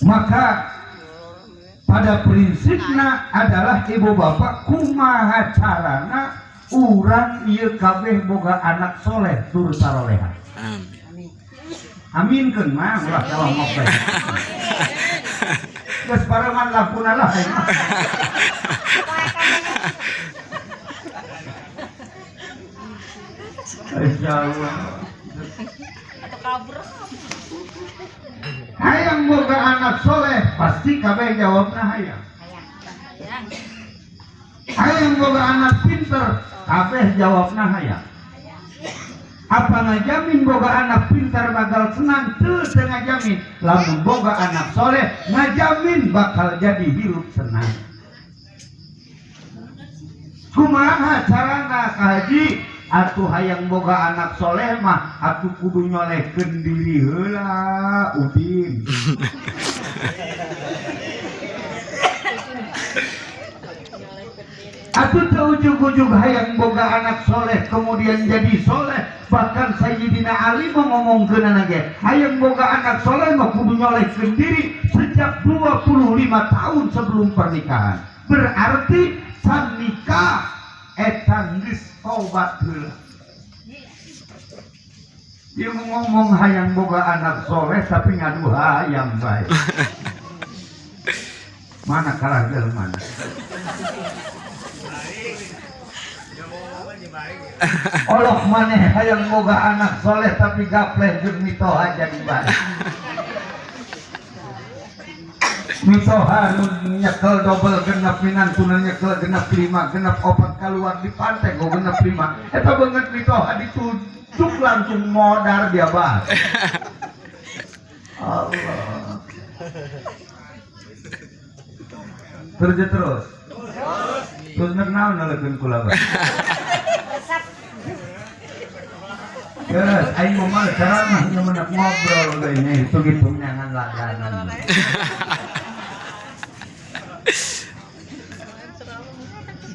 Maka pada prinsipna adalah ibu bapak kumaha carana urang ieu kabeh boga anak soleh tur saroleha. Amin. Aminkeun mah ulah jawab ngopi. Geus pareman lakuna lah. Insyaallah. Hayang boga anak soleh pasti kabeh jawabna hayang. Hayang boga anak pinter kabeh jawabna hayang. Apa ngajamin boga anak pintar bakal senang? Teu ngajamin. Lamun boga anak soleh ngajamin bakal jadi hirup senang. Kumaha carana Ka Haji? Atuh hayang boga anak soleh mah atuh kudu nyolehkeun diri heula Udin. Atuh teu ujug-ujug hayang boga anak soleh kemudian jadi soleh. Bahkan Sayyidina Ali mau ngomongkeun ge hayang boga anak soleh mah kudu nyolehkeun diri sejak 25 tahun sebelum pernikahan. Berarti san nikah eta geus tobat heula. Dia ngomong hayang boga anak soleh tapi ngadu hayang bae. Mana kalah jelema mana? Olok maneh hayang boga anak soleh tapi gapleh jeung mitoha jadi bae. Mitoha nu nyekel dobel genep minantuna nyekel genep 5 genep 4 kaluar di pantai go genep 5. Eta beungeut mitoha ditujuk langsung modar dia bah. Allah. Terus terus. Terus nek naon nalekeun kula bah. Terus aing mah ceramah nyemenek ngobrol we nya hitung-hitung nyangan langganan.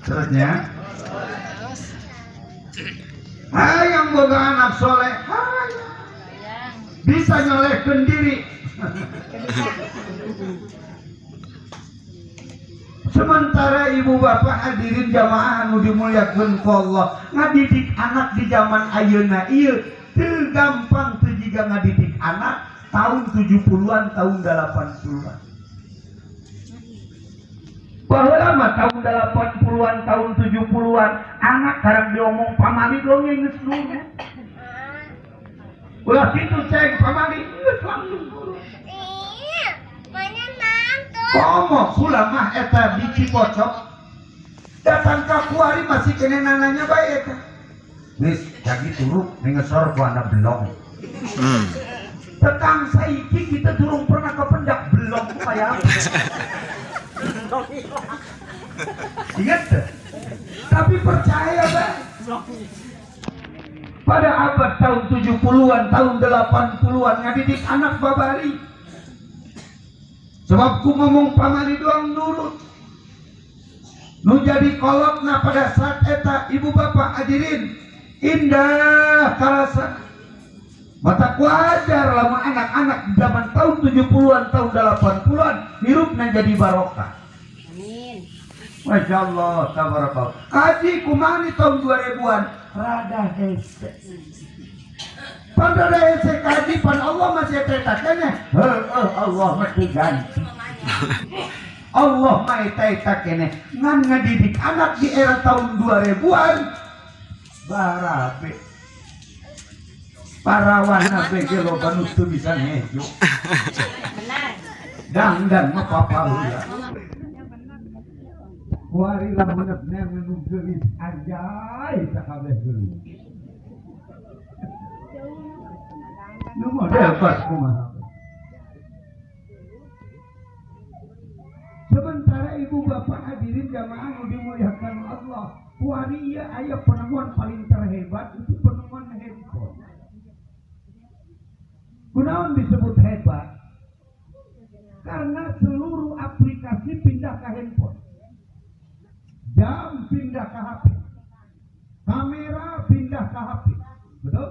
Terusnya hayang boga anak soleh hayang bisa nyolehkeun diri. Sementara ibu bapak hadirin jamaah anu dimuliakeun ku Allah, ngadidik anak di zaman ayeuna ieu teu gampang teu jiga ngadidik anak tahun 70-an tahun 80-an. Baheula mah tahun 80-an tahun 70-an anak karek diomong pamali dongeng geus nurut. Ulah kitu ceng pamali geus langsung nurut. Komo kula mah eta di Cipocok datang ka kuari masih kene nananya bae eta. Geus jadi turu ngesor ku anak belong. Tetang saiki kita durung pernah kependak belong ku kaya apa. Ingat tuh? Tapi percaya bae. Pada abad tahun 70-an, tahun 80-an ngadidik anak babari. Sebab ku ngomong pamali doang nurut. Nu jadi kolotna pada saat eta ibu bapak hadirin indah karasa. Mata ku ajar lamun anak-anak di zaman tahun 70-an, tahun 80-an hirupna jadi barokah. Amin. Masya Allah, tabarakallah. Kaji kumani tahun 2000-an rada hese. Pan rada hese kaji pan Allah masih eta keneh. Heueuh Allah mah ganti. Allah mah eta keneh. Ngan ngadidik anak di era tahun 2000-an barabe. Parawana bege loba nu teu bisa ngejo. Benar. Dangdan mah papa heula. Kuari lamun nu geulis anjay sakabeh geulis. Nu model pas kumaha. Sementara ibu bapak hadirin jamaah nu dimuliakan Allah, kuari ieu aya penemuan paling terhebat itu penemuan handphone. Kunaon disebut hebat? Karena seluruh aplikasi pindah ke handphone. Jam pindah ke HP. Kamera pindah ke HP. Betul?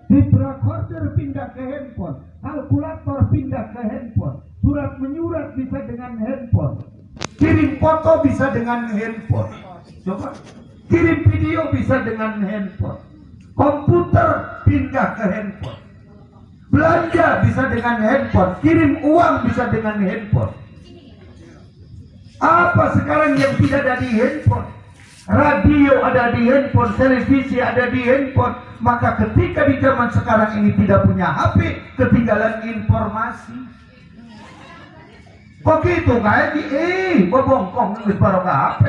Tape recorder pindah ke handphone, kalkulator Kalkulator pindah ke handphone, surat menyurat bisa dengan handphone, kirim foto bisa dengan handphone, coba kirim video bisa dengan handphone, komputer pindah ke handphone, belanja bisa dengan handphone, kirim uang bisa dengan handphone. Apa sekarang yang tidak ada di handphone? Radio ada di handphone, televisi ada di handphone. Maka ketika di zaman sekarang ini tidak punya HP, ketinggalan informasi. Kok gitu kayak di bobongkong geus barokah HP.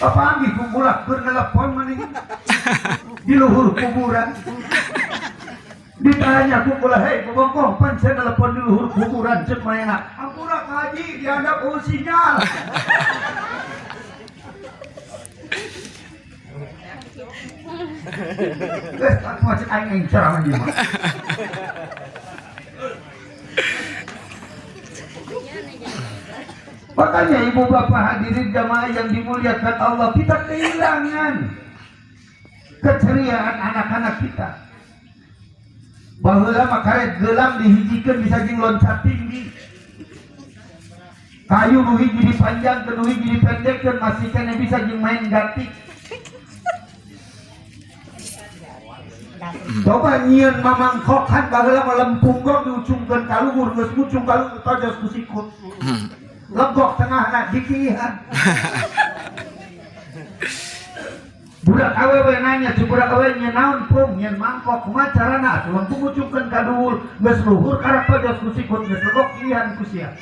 Kapanggih kumpulak keur nelepon maning di luhur kuburan. Ditanya ku kula, hei bobongkong pan saya nelepon di luhur kuburan cek manehna. Ampura kaji dihandap eueuh sinyal. Geus atuh cek aing aing ceramah ieu mah. Makanya ibu bapak hadirin jamaah yang dimuliakan Allah, kita kehilangan keceriaan anak-anak kita. Baheula mah karet gelang dihijikeun bisa jeung loncat tinggi. Kayu nu hiji dipanjangkeun, nu hiji dipendekkeun, masih keneh bisa jeung main ganti. Coba nyieun mamangkokan baheula mah lempung gong diucungkeun ka luhur, geus mucung ka luhur tojos ku sikut. Legok tengahna dikihan. Budak awewe nanya, cu budak awewe nyeun naon pung, nyeun mangkok, kumaha carana? Atuh lempung ucungkeun ka dhuwur, geus luhur karak tojos ku sikut, geus legok kihan ku sia.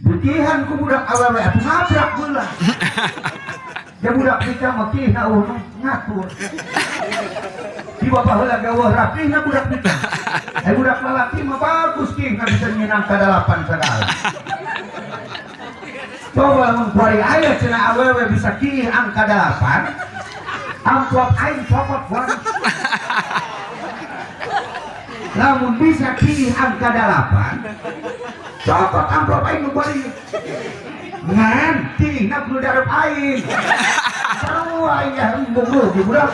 Dikihan ku budak awewe atuh ngabrak beula. Ya budak kita mah kihna eueuh ngatur. Di bapak heula ge eueuh rapihna budak kita. Eh budak lalaki mah bagus kihna bisa nyeun angka 8 sagala. Coba lamun kuari aya cenah awewe bisa kiih angka 8, amplop aing cokot kuari. Lamun bisa kiih angka 8, cokot amplop aing nu kuari. Ngan kiihna kudu darep aing. Sarua aing ya embung leugi budak.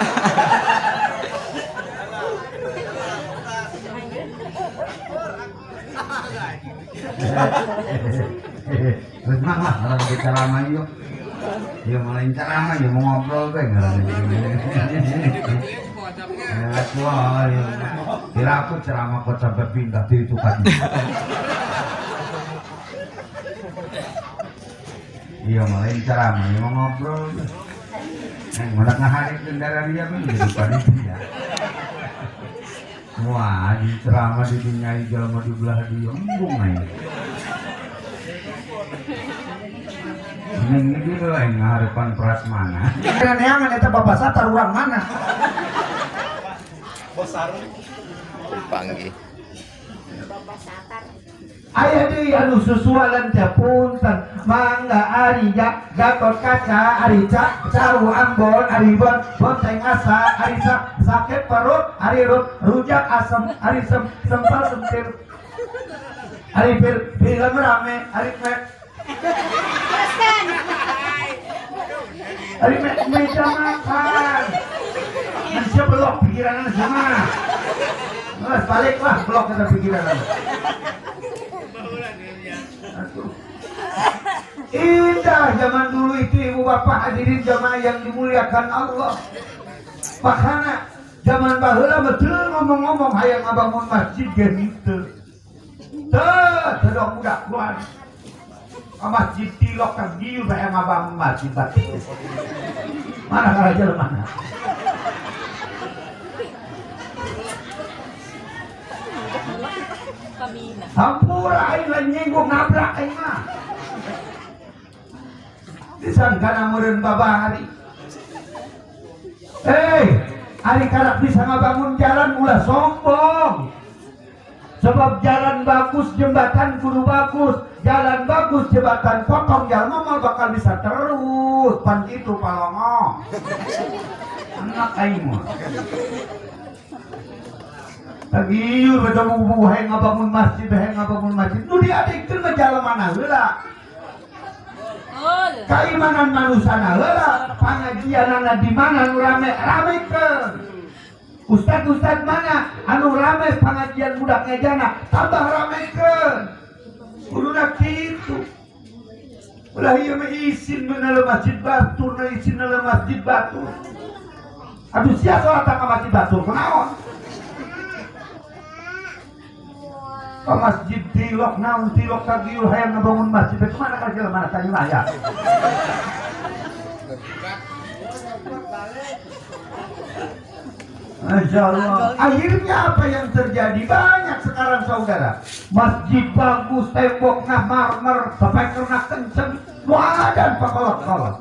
Memang lah orang kita ceramah yuk. Ya malah ceramah ya mau ngobrol teh ngaran. Wah, kira aku ceramah kok sampai pindah di itu kan. Iya malah ceramah ya mau ngobrol. Malah ngahari kendaraan dia kan jadi panitia. Wah, di ceramah di dunia jelema di belah dia embung aing. Neng ini lah yang ngarepan prasmanan. Neangan eta bapak satar urang mana? Panggih. Bapak satar. Aya deui anu susualan teh punten. Mangga ari Gatot Kaca, ari Ca, Caru Ambon, ari Bon, Bonteng Asa, ari Sa, sakit perut, ari Rut, rujak asem, ari Sem, sempal sentir. Ari Pir, film rame, ari Me. Ari Me, meja makan. Manusia belok pikiran semua. Mas baliklah blok kita pikiran. Indah zaman dulu itu ibu bapak hadirin jamaah yang dimuliakan Allah. Makanya zaman baheula betul ngomong-ngomong hayang ngabangun masjid ge henteu. Teu teu budak keluar. Masjid tilok kan gieu hayang ngabangun masjid batu. Mana karaja mana? Hampura aing lain nyinggung nabrak aing mah. Disangkana meureun babari. Ari karak bisa ngabangun jalan ulah sombong. Sebab jalan bagus, jembatan kudu bagus. Jalan bagus, jembatan potong, jalan mah bakal bisa terus. Pan itu palongo. Anak aing mah. Tagiur ketemu hayang ngabangun masjid, hayang ngabangun masjid. Nu diadikeun mah jalan mana heula. Kaimanan manusana heula, pangajianana di mana nu rame, ramekeun. Ustad-ustad mana anu rame pengajian budak ngejana tambah ramekeun. Kuduna kitu. Ulah ieu mah isin meunal masjid batur, na isin meunal masjid batur. Aduh sia salat ka masjid batur kunaon? Ka masjid tilok naon tilok tagiul hayang ngabangun masjid teh kumaha ka jelema mana tadi mah ya. Masya Allah. Akhirnya apa yang terjadi? Banyak sekarang saudara. Masjid bagus, temboknya marmer, sampai kena kenceng, wah dan pakolot-kolot.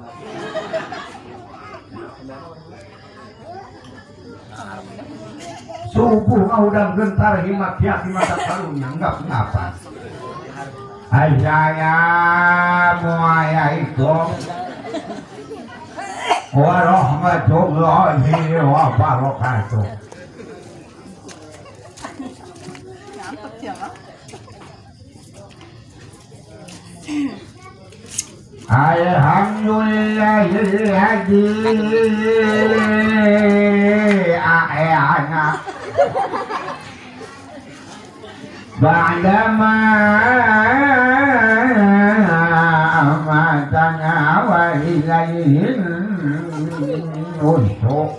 Subuh udang gentar himat hiat mata karunya enggak ngapa. Assalamualaikum warahmatullahi wabarakatuh. Alhamdulillahilladzi a'yana ba'dama amatana wa ilaihin nusuk.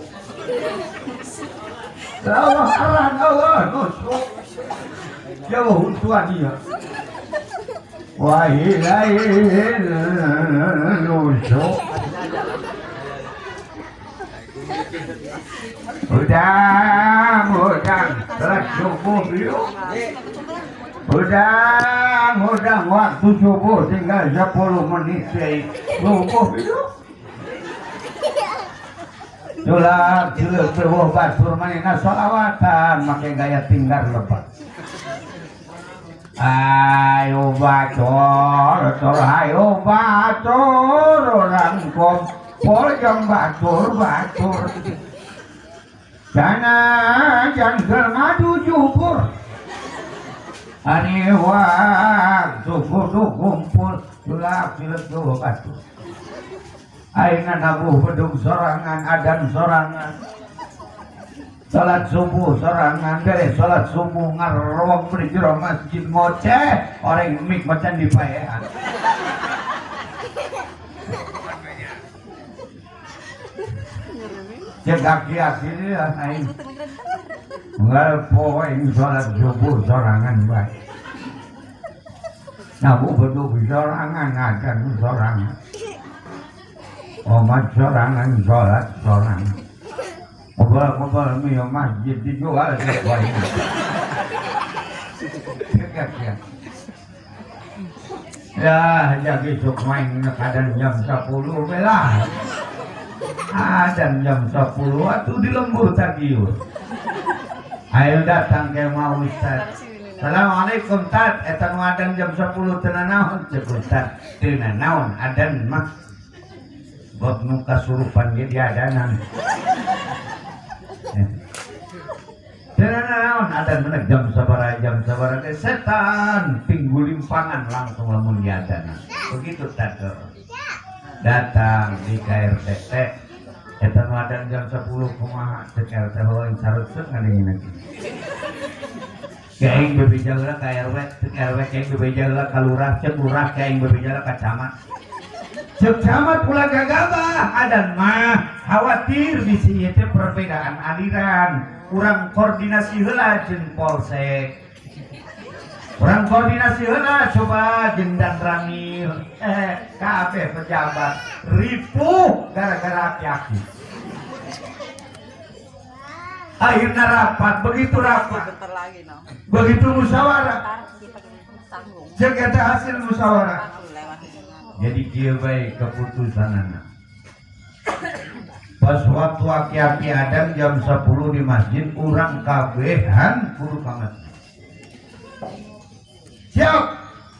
Allah Allah Allah nusuk. Jauh tuan dia. Wa ilaihin nusuk. Udang salat subuh yuk. Udang waktu subuh tinggal 10 menit subuh yuk. Tulak cileuh teueuh batur manehna sholawatan make gaya tinggal lebat. Ayo batur, tur ayo batur orang kompol jeung batur batur. Jana jangkeur ngadu jubur. Ani waktu kudu kumpul tulak cileuh teueuh batur. Ayeuna nabuh bedug sorangan, adan sorangan, salat subuh sorangan, beres salat subuh ngarowong di jero masjid ngoceh, orang mik macan dipaean. Cek aki-aki lah aing. Ngal poe salat subuh sorangan bae. Nabuh bedug sorangan, adan sorangan. Omat sorangan, sholat sorangan. Obal-obal mi masjid dijual sesuai. Ya, jadi sok main kadang jam 10 belah. Adan jam 10 atuh di lembur tagiur. Ayo datang ke mau Ustaz. Assalamualaikum Tat, eta nu adan jam 10 teu nanaon ceuk Ustaz. Teu nanaon adan mah. Bab nu kasurupan ge diadanan. Teu nanaon adan mah jam sabaraha teh setan pinggulimpangan langsung lamun diadanan. Begitu Tat. Datang di KRT eta nu adan jam 10 kumaha cek RT heueuh sareutseut ngadengin. Kaing bebeja heula ka RW, cek RW kaing bebeja heula ka lurah, cek lurah kaing bebeja heula ka camat. Cek camat ulah gagabah adan mah khawatir bisi ieu teh perbedaan aliran. Urang koordinasi heula jeung polsek. Urang koordinasi heula coba jeung Dan Ramil, kabeh pejabat ripuh gara-gara aki-aki. Akhirnya rapat, begitu rapat, begitu musyawarah, cek eta hasil musyawarah. Jadi kieu bae keputusan anak. Pas waktu aki-aki adan jam 10 di masjid, urang kabehan kudu ka masjid. Siap,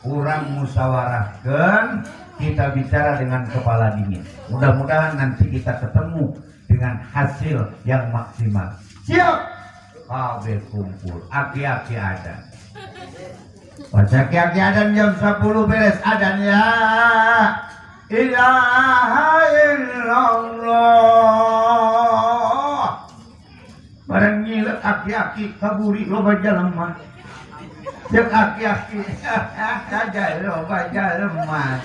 urang musyawarahkeun, kita bicara dengan kepala dingin. Mudah-mudahan nanti kita ketemu dengan hasil yang maksimal. Siap, kabeh kumpul, aki-aki adan. Pas aki-aki adan jam 10 beres adan ya ilaha illallah. Barang nyilek aki-aki kaburi loba jelema. Cek aki-aki aja loba jelema.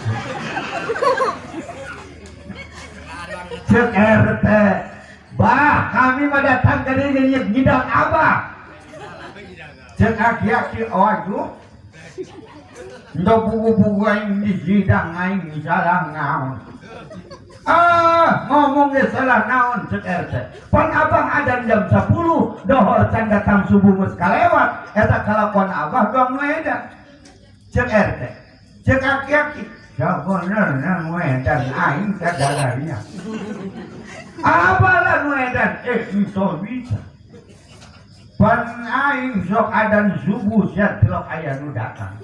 Cek RT, bah kami mah datang ke dieu nyidang abah. Cek aki-aki aduh. Ndo buku-buku aing dijidang aing salah naon. Ah, ngomongnya salah naon cek RT. Pan abang adan jam 10, dohor can datang subuh geus kalewat, eta kalakuan abah doang nu edan. Cek RT. Cek aki-aki, sabenerna nu edan aing sagalanya. Abah lah nu edan, iso bisa. Pan aing sok adan subuh sia tilok aya nu datang.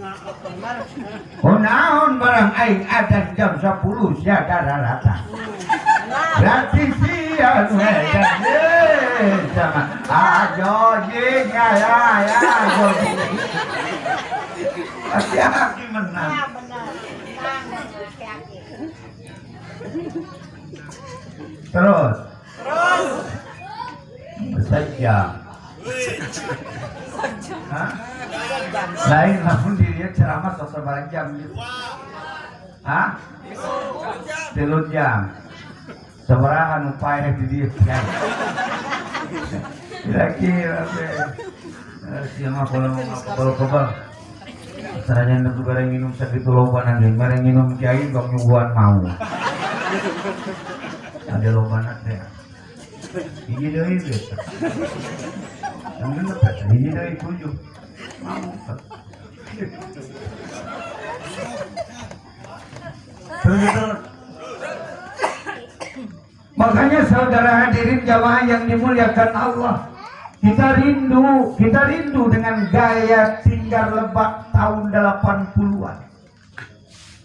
Oh naon barang aing adan jam 10 sia daratang. Berarti sia nu edan sama ajo jeung ya ya ajo. Aki menang. Terus. Terus. Saja. Hah? Lain lamun dirinya ceramah sok sabaraha jam gitu. Hah? 3 jam. Sabaraha nu paeh di dieu. Kira-kira teh. Sia mah kalau kebal. Sarajan nu bareng minum sakitu lobana ge, bareng minum kiai bang nyuguhan mau. Ada lobana teh. Hiji deui geus. Yang genep hiji deui 7. Mau. Terus. Makanya saudara hadirin jamaah yang dimuliakan Allah, kita rindu dengan gaya tinggal lebak tahun 80-an.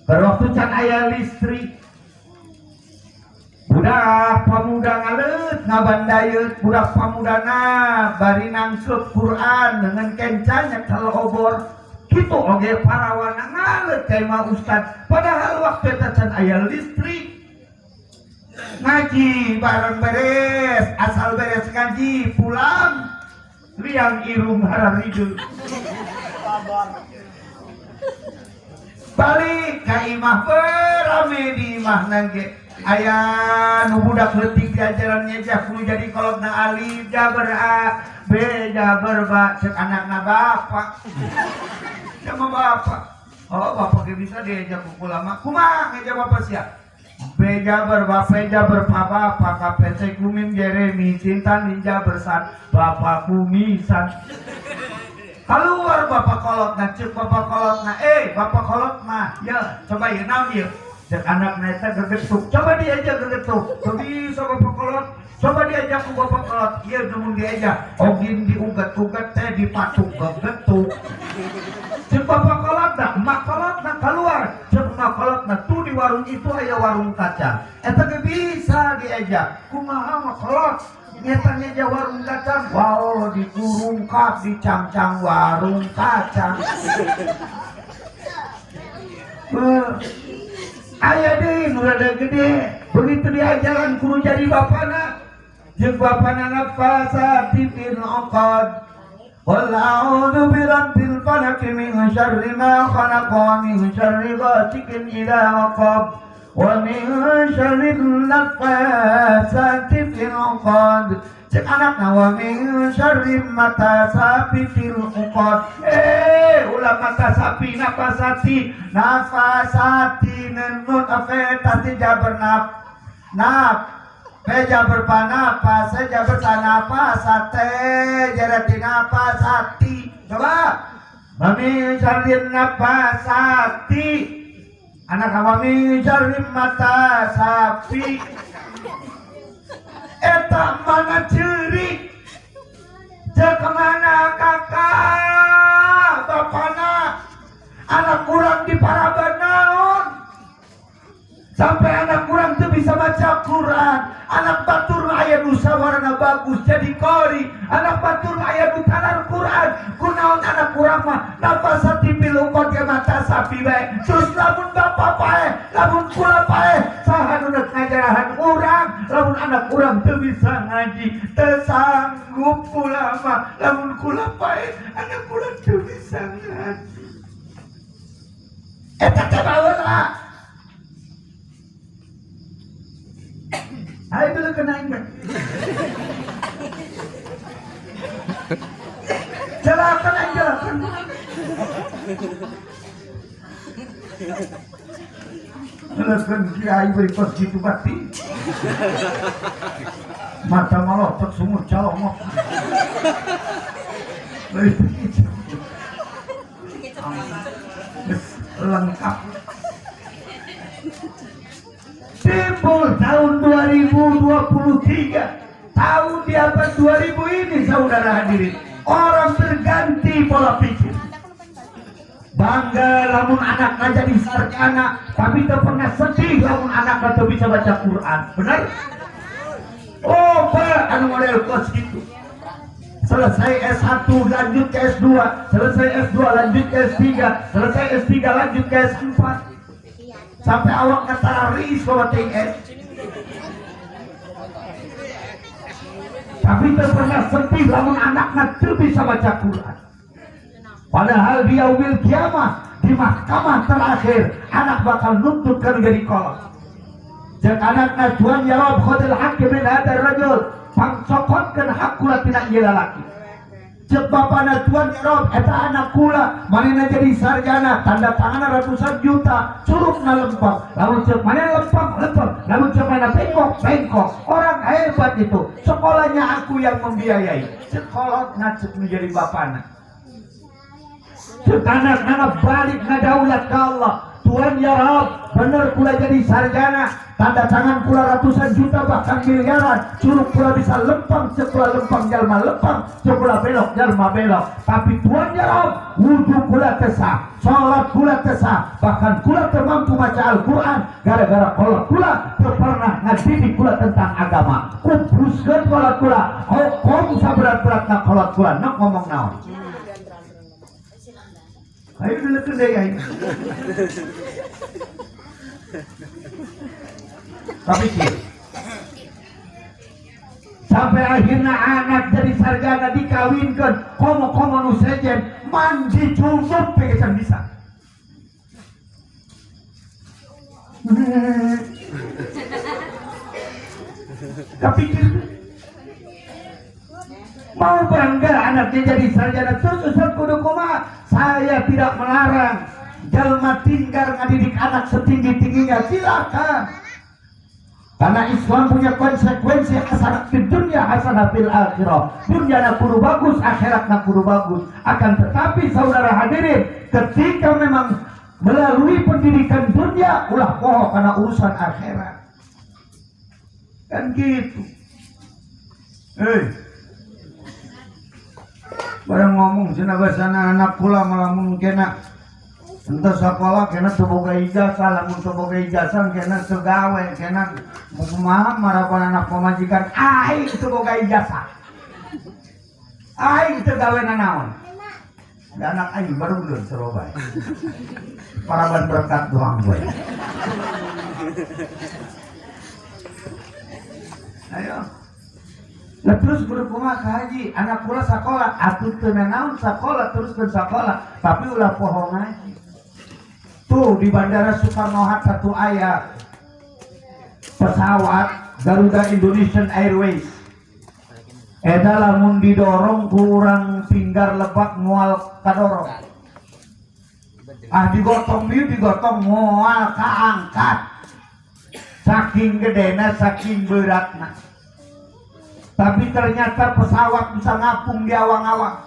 Pada waktu can aya listrik, budak pamuda ngaleut ngabandayet, budak pamudana bari nangkep Quran dengan kencanya kalau obor. Kitu oge parawana ngaleut ka imah ustad. Padahal waktu eta can aya listrik. Ngaji bareng beres, asal beres ngaji pulang liang irung hararideung. Balik ka imah berame di imah nangge. Aya nu budak leutik diajaran nyejah kudu jadi kolotna alif jabar a b jabar ba cek anakna bapak. Sama bapak. Oh bapak ge bisa diajak ku ulama. Kumaha ngeja bapak sia? B jabar ba P jabar pa bapak ka P C kumim Jeremi cinta ninja bersan bapak kumisan. Keluar bapak kolotna cek bapak kolotna bapak kolotna ya coba ya naon ieu? Cek anak neta gegetuk, coba diajak gegetuk, bisa bapak kolot, coba diajak ku bapak kolot, iya namun diajak, ogin diugat-ugat teh dipatuk gegetuk. Cek bapak kolot nah, emak kolot nah keluar, cek emak kolot nah tuh di warung itu aya warung kacang, eta ge bisa diajak, kumaha mak kolot, nyeta ngeja warung kacang, wow dikurungkap dicangcang warung kacang. Aya deui nu rada gede, begitu diajaran kudu jadi bapana. Jeung bapana nafasati fil uqad. Qul a'udzu birabbil falaq min syarri ma khalaq wa min syarri ghasiqin idza waqab wa min syarri naffasati fil uqad. Cek anakna wa min syarri mata sapi fil uqad. Ulah mata sapi nafasati nafasati nenun afetati jabar naf naf pe jabar panapa se jabar sanapasate jarati nafasati. Coba wa min syarri nafasati anak wa min syarri mata sapi. Eta mana ciri cek mana kakak bapana anak kurang di paraban naon sampai anak kurang tuh bisa baca Quran, anak batur aya nu sawarana bagus jadi qori, anak batur aya nu talar Quran, kunaon anak kurang mah nafasati fil uqad mata sapi bae. Terus lamun bapak pae, lamun kula pae, saha nu rek ngajarahan urang, lamun anak urang teu bisa ngaji, teu sanggup mah lamun kula pae anak kula teu bisa ngaji. Eta teh baheula. Ayo dulu kena ingat. Jelakan aing jelakan. Jelakan kiai beri kos gitu bakti. Mata malotot sumur calongok. Lengkap. Timbul tahun 2023, tahun di abad 2000 ini saudara hadirin, orang berganti pola pikir. Bangga lamun anaknya jadi sarjana, tapi tak pernah sedih lamun anaknya tak bisa baca Quran. Benar? Oh, Pak, anu model kos gitu. Selesai S1 lanjut ke S2, selesai S2 lanjut ke S3, selesai S3 lanjut ke S4. Sampai awak ketaris bahwa TS. Tapi tak pernah sedih lamun anaknya teu bisa baca Quran. Padahal di yaumil kiamah, di mahkamah terakhir, anak bakal nuntut kan jadi kolot. Cek anakna tuan ya Rob khudil haqqi min hadzal rajul, pangcokotkeun hak kula tina ieu lalaki. Cek bapana tuan ya Rob eta anak kula manehna jadi sarjana, tanda tanganna ratusan juta, curugna lempang. Lamun cek manehna lempang, lempang. Lamun cek manehna bengkok, bengkok. Orang hebat itu, sekolahnya aku yang membiayai. Cek kolotna cek nu jadi bapana. Cek anakna balik ngadaulat ka Allah. Tuhan ya Rob, bener kula jadi sarjana, tanda tangan kula ratusan juta bahkan miliaran, curug kula bisa lempang, cekula lempang jalma lempang, cekula belok jalma belok. Tapi Tuhan ya Rob, wudu kula tesah, sholat kula tesah, bahkan kula termampu baca Al-Quran, gara-gara kolot kula pernah ngadidik kula tentang agama. Kubruskeun kolot kula, hukum saberat-beratna kolot kula, nak ngomong naon. Ayo dulu ke deh ayo. Tapi sampai akhirnya anak jadi sarjana dikawinkan, komo-komo nu sejen mandi junub pengen bisa. Tapi mau bangga anaknya jadi sarjana terus Ustaz kudu kumaha? Saya tidak melarang jalma tinggal ngadidik anak setinggi-tingginya, silakan. Karena Islam punya konsekuensi hasanah di dunia, hasanah fil akhirah. Dunia na kudu bagus, akhirat na kudu bagus. Akan tetapi saudara hadirin, ketika memang melalui pendidikan dunia, ulah poho karena urusan akhirat. Kan gitu. Barang ngomong cenah basana anak kula malamun kena entah sekolah kena teu boga ijazah, lamun teu boga ijazah kena teu gawe, kena kumaha marapan anak pamajikan aing teu boga ijazah. Aing teu gawe nanaon. Da anak aing baru geus seroba. Paraban berkat doang gue. Ayo. Lah terus kudu kumaha ka haji, anak kula sakola, atuh teu nanaon sakola terus ke sakola, tapi ulah poho ngaji. Tuh di Bandara Soekarno Hatta tuh aya pesawat Garuda Indonesian Airways. Eta lamun didorong ku urang Tinggar Lebak moal kadorong. Ah digotong dieu digotong moal kaangkat. Saking gedena, saking beratna. Tapi ternyata pesawat bisa ngapung di awang-awang,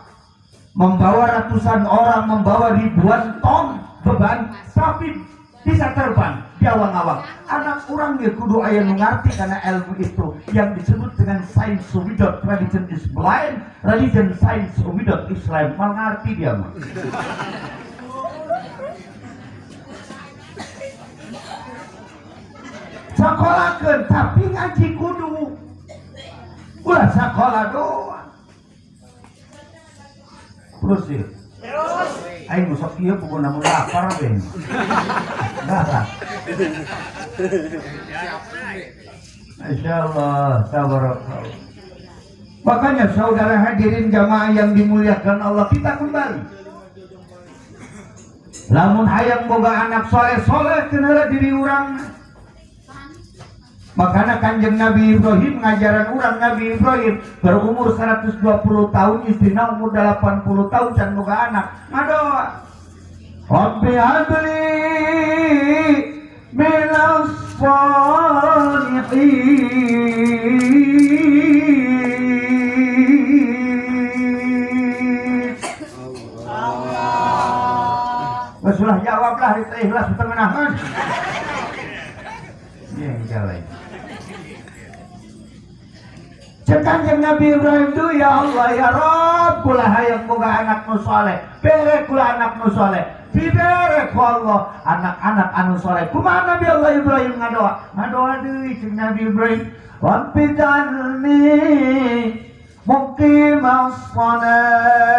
membawa ratusan orang, membawa ribuan ton beban, tapi bisa terbang di awang-awang. Anak orang ya kudu aya nu ngarti karena ilmu itu yang disebut dengan science without religion is blind, religion science without Islam. Mal ngarti dia mah. Sekolahkeun tapi ngaji kudu. Ulah sekolah doang. Terus ya. Terus. Aing sok ieu pokona mun lapar we. Dah. Insyaallah tabarakallah. Makanya saudara hadirin jamaah yang dimuliakan Allah, kita kembali. Lamun hayang boga anak soleh-soleh kenala diri urang. Makanya Kanjeng Nabi Ibrahim ngajaran urang. Nabi Ibrahim berumur 120 tahun, istrina umur 80 tahun can boga anak. Ngadoa. Rabbi habli minas salihin. Sudah jawablah itu ikhlas tengenahan. Iya, jalan. Cek Kanjeng Nabi Ibrahim itu, ya Allah ya Rabb, kula hayang boga anak nu soleh, bere kula anak nu soleh, dibere ku Allah anak-anak anu soleh. Kumaha Nabi Allah Ibrahim ngadoa? Ngadoa deui cek Nabi Ibrahim, Rabbi ij'alni muqimas shalah.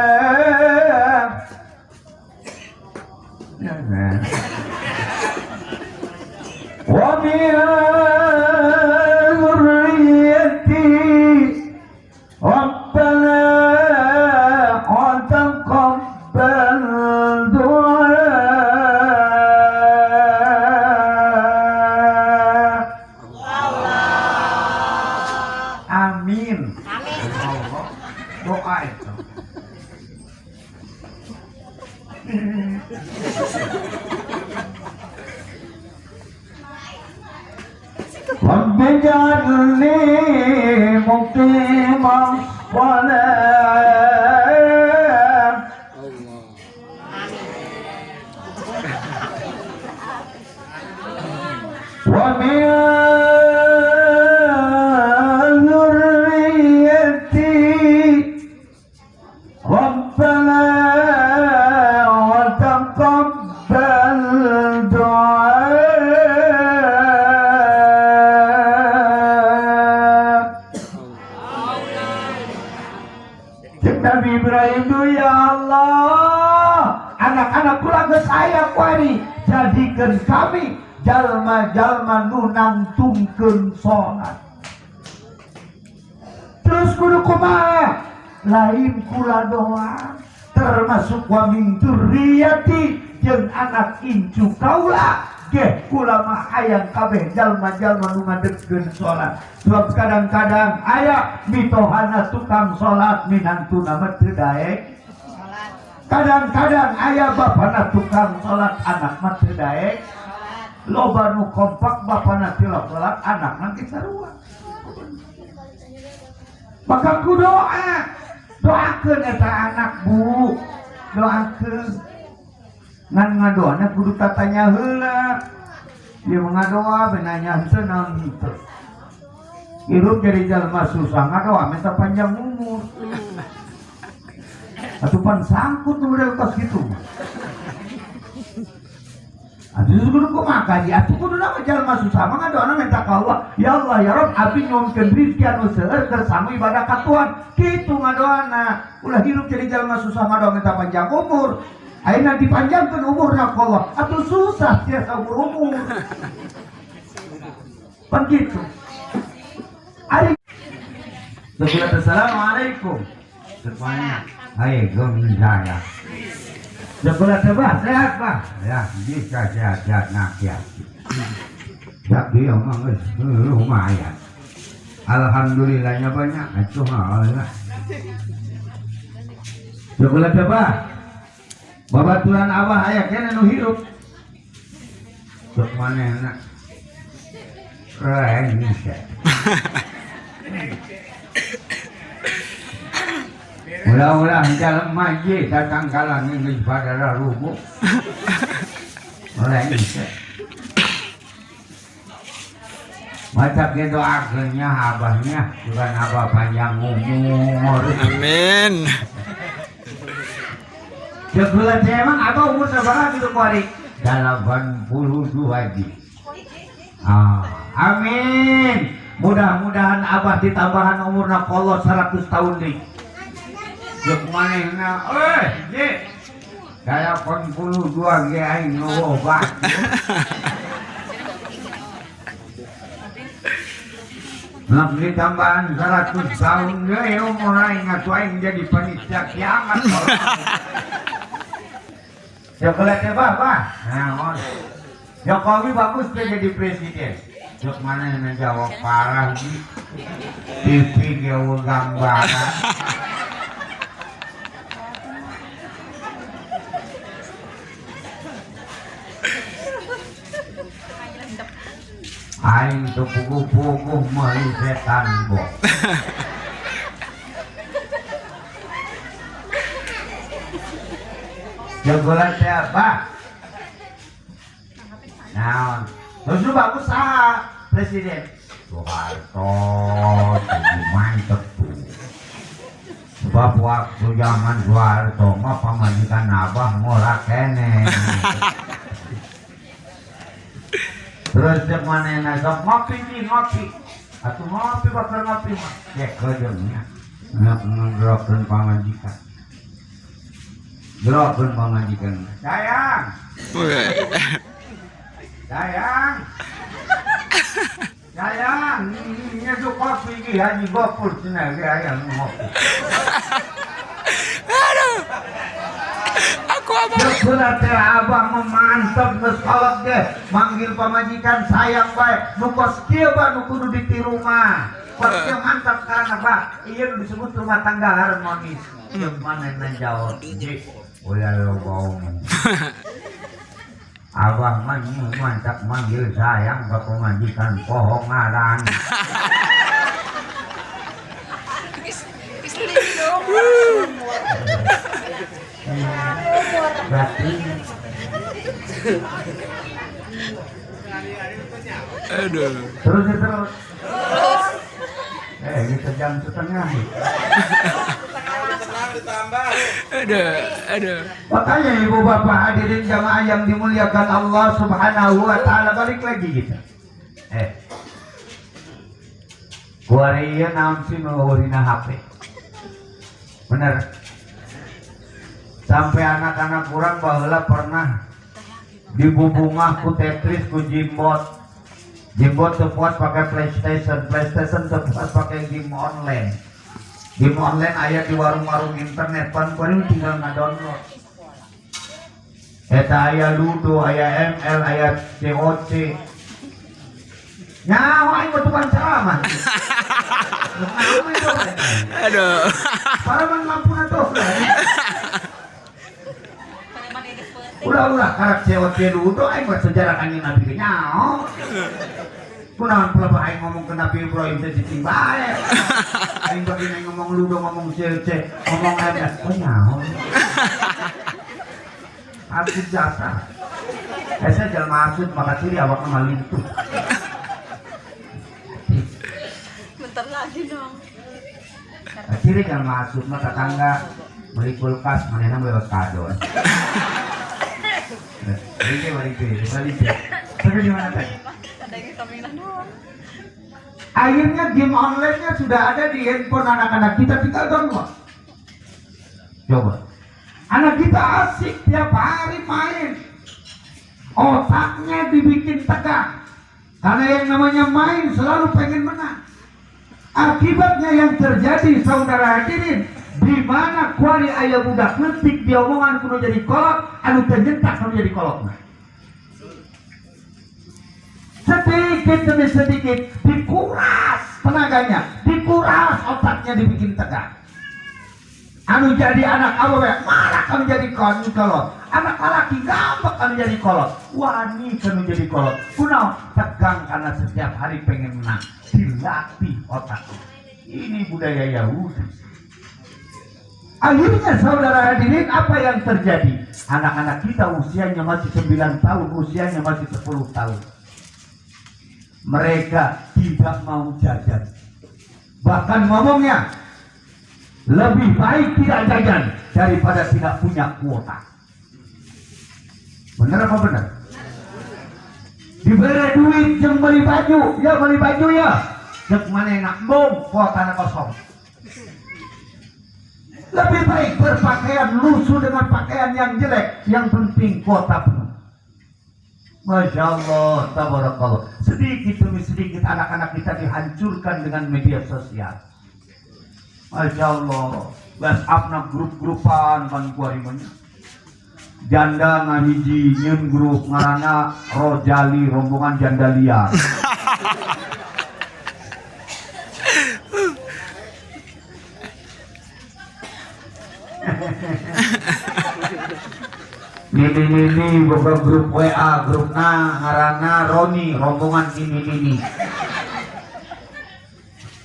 Wa min dzurriyyati Rabbana wa taqabbal du'a. Amin. Amin. Allah doa itu. Rabbi ij'alni muqimas shalah. Wa min dzurriyyati Rabbana wa taqabbal du'a. Cek Nabi Ibrahim itu, ya Allah, anak-anak kula geus aya kuari, jadikeun kami jalma-jalma nu nangtungkeun salat. Terus kudu kumaha? Lain kula doa, termasuk wa min dzurriyyati jeung anak incu kaula geh kula mah hayang kabeh jalma-jalma nu ngadegkeun salat. Sebab kadang-kadang aya mitohana tukang salat minantuna mah teu daek. Kadang-kadang aya bapana tukang salat anak mah teu daek. Loba nu kompak bapana tilok salat anak nanti sarua. Maka ku doa, doakeun eta anak bu, doakeun. Ngan ngadoana kudu tatanya heula. Ieu mah ngadoa benanya henteu naon henteu. Hirup jadi jalma susah ngadoa minta panjang umur. Atuh pan sangkut nu model kos kitu. Atuh kudu kumaha kaji? Atuh kudu nama jalma susah mah ngadoana minta ka Allah. Ya Allah ya Rabb, abdi nyuhunkeun rezeki anu seueur keur sangu ibadah ka Tuhan. Kitu ngadoana. Ulah hirup jadi jalma susah ngadoa minta panjang umur. Ayeuna dipanjangkeun umurna ku Allah. Atuh susah tiasa umur-umur. Pan kitu. Ari Assalamualaikum. Semuanya. Hai, saya. Sekolah tebah sehat bah. Ya, bisa sehat-sehat nak ya. Ya, dia mah geus lumayan. Alhamdulillahnya banyak itu mah Allah. Sekolah tebah. Babaturan abah aya keneh nu hirup. Sok manehna. Rengse. Ulah-ulah dalam masjid datang kalang geus pada rubuh. Rengse. Macam ge doakeun nya abahnya, bukan abah panjang umur. Amin. Sebulan saya emang abah umur sabaraha gitu kuari? 82 ji. Ah, amin. Mudah-mudahan abah ditambahan umurna kolot 100 tahun deui. Jeung manehna ji. 82 ge aing ngobat. Nak ditambahan 100 tahun deui umur aing atuh aing jadi panitia kiamat. Coklat teh bah. Naon? Jokowi bagus teh jadi presiden. Cok mana yang jawab parah di TV ge gambaran. Aing teu puguh-puguh meuli setan bo. Jagolan teh apa? Naon? Terus lu bagus saha presiden? Soeharto, jadi mantep tuh. Sebab waktu zaman Soeharto mah pamajikan abah ngolah keneh. Terus cek manehna sok ngopi nih ngopi. Atuh ngopi bakal ngopi mah. Cek kejeungnya. Ngegerokeun pamajikan. Gerokeun pamajikan. Sayang. Sayang. Sayang, nyeduh kopi ge Haji Gopur cenah ge aya ngopi. Aduh. Aku apa? Jeula teh abah mah mantep geus kolot ge manggil pamajikan sayang bae. Nu kos kieu bah nu kudu ditiru mah. Kos kieu mantap karena bah ieu nu disebut rumah tangga harmonis. Jeung manehna jawab, "Ji, ulah loba omong." Abah mah mantap manggil sayang ka pamajikan poho ngaran. Berarti Aduh. Terus terus. Ini sejam setengah. Aduh, aduh. Makanya ibu bapak hadirin jamaah yang dimuliakan Allah Subhanahu wa taala, balik lagi kita. Kuari ieu naon sih nu urina HP? Bener. Sampai anak-anak kurang baheula pernah dibubungah ku Tetris ku Jimbot. Jimbot teu puas pakai PlayStation, PlayStation teu puas pakai game online. Game online aya di warung-warung internet, pan kuari tinggal ngadownload. Eta aya Ludo, aya ML, aya COC. Nyawa aing mah tukang ceramah. Aduh. Paraman lampuna tuh. Ulah-ulah karak COC Ludo aing mah sejarah kanjeng Nabi ge nyaho. Kunaon pelebah aing ngomong ke Nabi Ibrahim teh cicing bae. Aing bagi aing ngomong Ludo, ngomong COC, ngomong ML, oh nyaho. Asud jasa. Saya jelma asud maka ciri awakna mah lintuh. Bentar lagi dong. Ciri jelma asud mah tetangga beli kulkas manehna bebas kado. Balik balik. Tapi di mana tadi? Ada yang kaminan doang. Akhirnya game online-nya sudah ada di handphone anak-anak kita, tinggal download. Coba. Anak kita asik tiap hari main. Otaknya dibikin tegang. Karena yang namanya main selalu pengen menang. Akibatnya yang terjadi saudara hadirin, di mana kuari ayah budak leutik diomongan kudu jadi kolot, anu teu nyentak kudu jadi kolot. Sedikit demi sedikit dikuras tenaganya, dikuras otaknya, dibikin tegang. Anu jadi anak awewe malah anu jadi kolot, anak laki ngambek anu jadi kolot, wani anu jadi kolot. Kunaon? Tegang karena setiap hari pengen menang, dilatih otaknya. Ini budaya Yahudi. Akhirnya saudara hadirin, apa yang terjadi? Anak-anak kita usianya masih 9 tahun, usianya masih 10 tahun. Mereka tidak mau jajan. Bahkan ngomongnya, lebih baik tidak jajan daripada tidak punya kuota. Benar apa benar? Diberi duit yang beli baju, ya beli baju ya. Cek mana enak, bong, kuotanya kosong. Lebih baik berpakaian lusuh dengan pakaian yang jelek, yang penting kuota penuh. Masya Allah, tabarakallah. Sedikit demi sedikit anak-anak kita dihancurkan dengan media sosial. Masya Allah. WhatsApp na grup-grupan kan kuarimanya. Janda ngahiji nyeun grup ngaranna Rojali, rombongan janda liar. Nini-nini boga grup WA, grupna ngaranna Roni, rombongan nini-nini.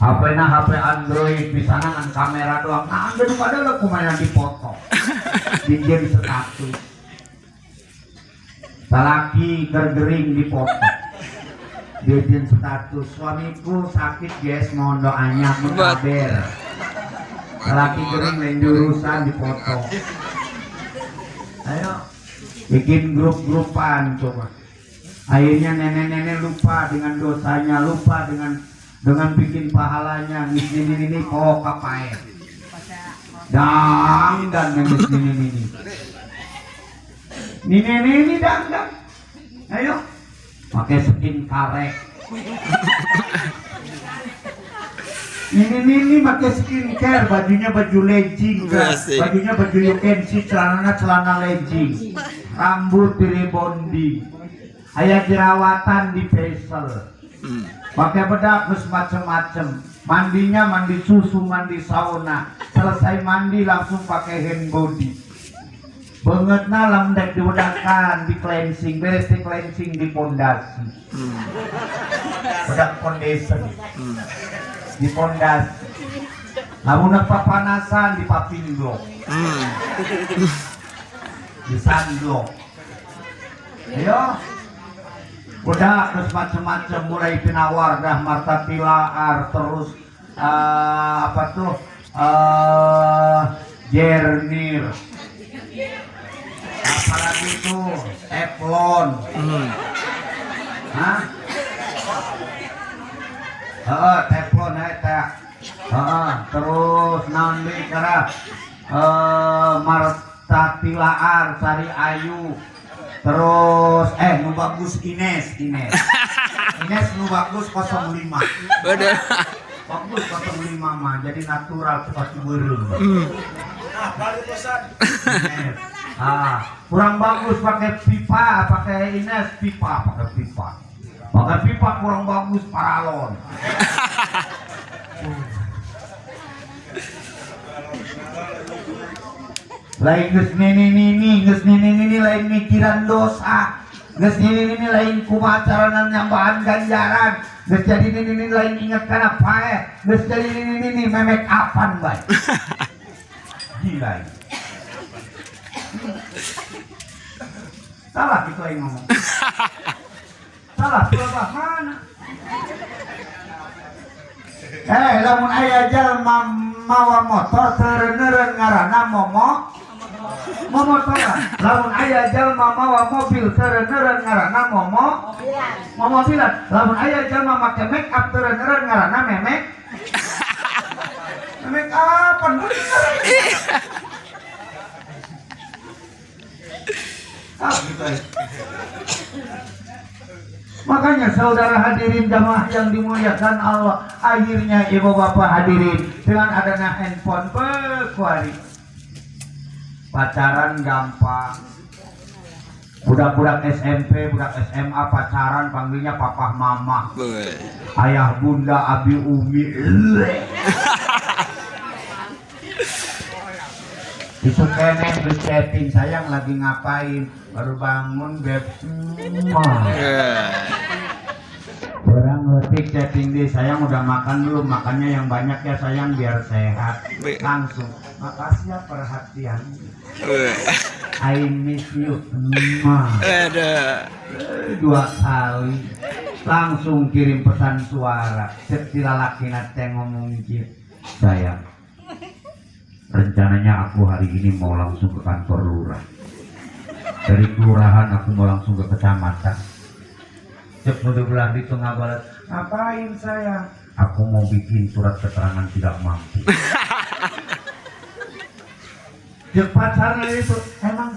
HP-na HP Android, bisa ngan kamera doang. Nah, anda nu padahal kumaha dipoto. Dijieun status. Salaki gergering dipoto. Dijieun status, suamiku sakit guys, mohon doanya mengaber. Salaki gering lain jurusan dipoto. Ayo bikin grup-grupan coba. Akhirnya nenek-nenek lupa dengan dosanya, lupa dengan bikin pahalanya. Ini ini kok kapae. Dang dan ngemis ini ini. Ini ini dang dang. Ayo pakai skin karek. Ini pakai skincare, bajunya baju legging, bajunya baju you can see, celananya celana legging, rambut direbonding, ayah jerawatan di facial, pakai bedak terus macem-macem, mandinya mandi susu, mandi sauna, selesai mandi langsung pakai hand body, bangetna lembek diwedakan, di cleansing, beres di cleansing di pondasi, bedak foundation. Di pondasi, lamun papanasan di papinglok, di sandlok, ayo, udah terus macem-macem mulai pinawardah marta tilaar terus apa tuh jernir, apalagi tuh teflon, hah? Teflon eta. Terus naon deui kara Marta Tilaar Sari Ayu. Terus nu bagus Ines, Ines. Ines nu bagus 05. Waduh. Bagus 05 mah jadi natural seperti beureum. Ines. Ah, kurang bagus pakai pipa, pakai Ines pipa, pakai pipa. Pakai pipa kurang bagus paralon. Lain geus nini-nini, geus nini-nini lain mikiran dosa. Geus nini-nini lain kumaha carana nyambahan ganjaran. Geus jadi nini-nini lain inget kana paeh. Geus jadi nini-nini memek apan bae. Gila. Salah gitu aing ngomong. Salah mana? Lamun aya jalma mawa motor teu ngaranna momo momotoran. Lamun aya jalma mawa mobil teu ngaranna momo momobilan. Lamun aya jalma make make up teu ngaranna memek memek apa? Ah, gitu ya. Makanya saudara hadirin jamaah yang dimuliakan Allah, akhirnya ibu bapak hadirin dengan adanya handphone bekuari pacaran gampang. Budak-budak SMP, budak SMA pacaran panggilnya papa mama, ayah bunda, abi umi. Isuk kene chatting, sayang lagi ngapain? Baru bangun beb. Orang ngetik chatting deh, sayang udah makan belum? Makannya yang banyak ya sayang biar sehat. Langsung, makasih ya perhatian. I miss you. Dua kali. Langsung kirim pesan suara. Cek lalaki nate ngomong kieu. Sayang, rencananya aku hari ini mau langsung ke kantor lurah. Dari kelurahan aku mau langsung ke kecamatan. Cek udah belah di tengah balas. Ngapain sayang? Aku mau bikin surat keterangan tidak mampu. Cek pacarnya itu, emang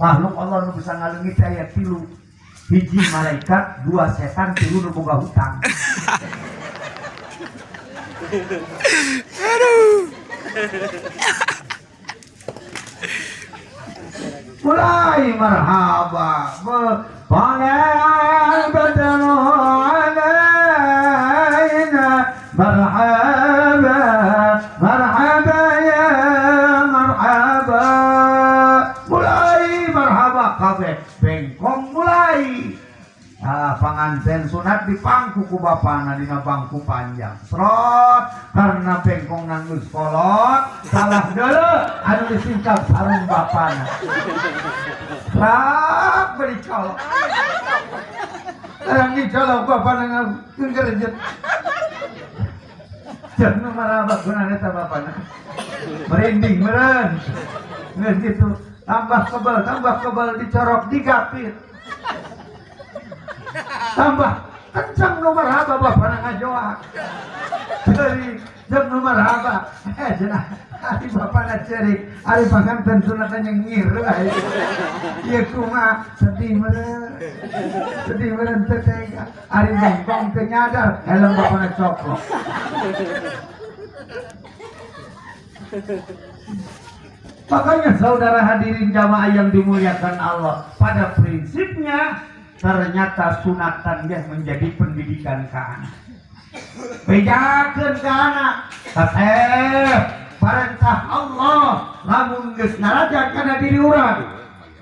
Makhluk Allah nu bisa ngaleungit teh aya tilu. Hiji malaikat, dua setan, tilu nu boga hutang. Aduh. Mulai marhaba. طلع البدر علينا مرحبا مرحبا يا مرحبا. Mulai marhaba kabeh bengkong mulai. Ah, panganten sunat di pangku ku bapana dina bangku panjang. Srot karena bengkong nanggus kolot, salah deuleu anu disingkap sarung bapana. Rak beri colok. Sekarang dicolok bapana ngagerejet. Jangan marah gunana eta bapana. Merinding meureun. Geus kitu tambah kebal dicorok digapit. Tambah kencang nu marhaba bapana ngajoak. Ceurik jeung nu marhaba. Cenah ari bapana ceurik, ari panganten sunatna nyengir wae. Ieu kumaha sedih meureun. Sedih meureun teu tega. Ari bengkong teu nyadar helm bapana coplok. Makanya saudara hadirin jamaah yang dimuliakan Allah, pada prinsipnya ternyata sunatan dia menjadi pendidikan ke anak. Bejakeun ke anak, kasep perintah Allah lamun geus naraja kana diri urang,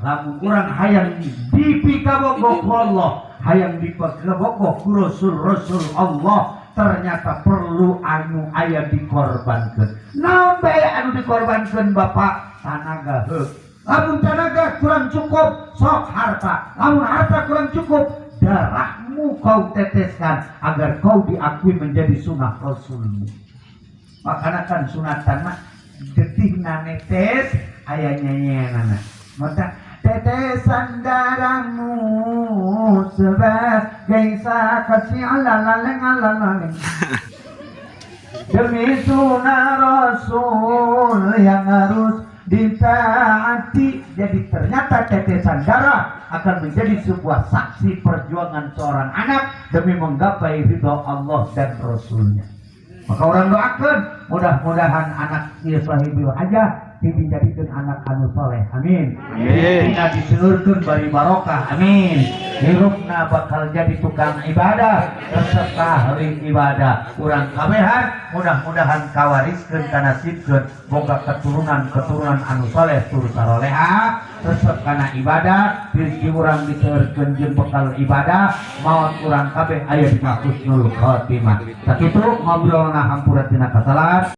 lamun urang hayang dipikabogoh ku Allah, hayang dipikabogoh ku Rasul-rasul Allah, ternyata perlu anu aya dikorbankeun. Naon bae anu dikorbankeun Bapak? Tanaga heuh. Lamun tenaga kurang cukup, sok harta. Lamun harta kurang cukup, darahmu kau teteskan agar kau diakui menjadi sunnah Rasulmu. Makanya kan sunatan mah getihna netes aya nyanyianana. Maka tetesan darahmu sebagai saksi alalaleng alalaleng demi sunnah Rasul yang harus ditaati. Jadi ternyata tetesan darah akan menjadi sebuah saksi perjuangan seorang anak demi menggapai ridha Allah dan Rasulnya. Maka orang doakan mudah-mudahan anak ieu sahibul hajah dijadikan anak anu soleh, amin. Amin. Dina diseurkeun bari barokah, amin. Hirupna bakal jadi tukang ibadah, resep ahli ibadah. Urang kabehan mudah-mudahan kawariskeun kanasibkeun boga keturunan-keturunan anu soleh tur saroleha, resep kana ibadah, rezeki urang diseurkeun jeung bekal ibadah, maot urang kabeh aya dina husnul khotimah. Sakitu ngobrolna hampura tina kasalahan.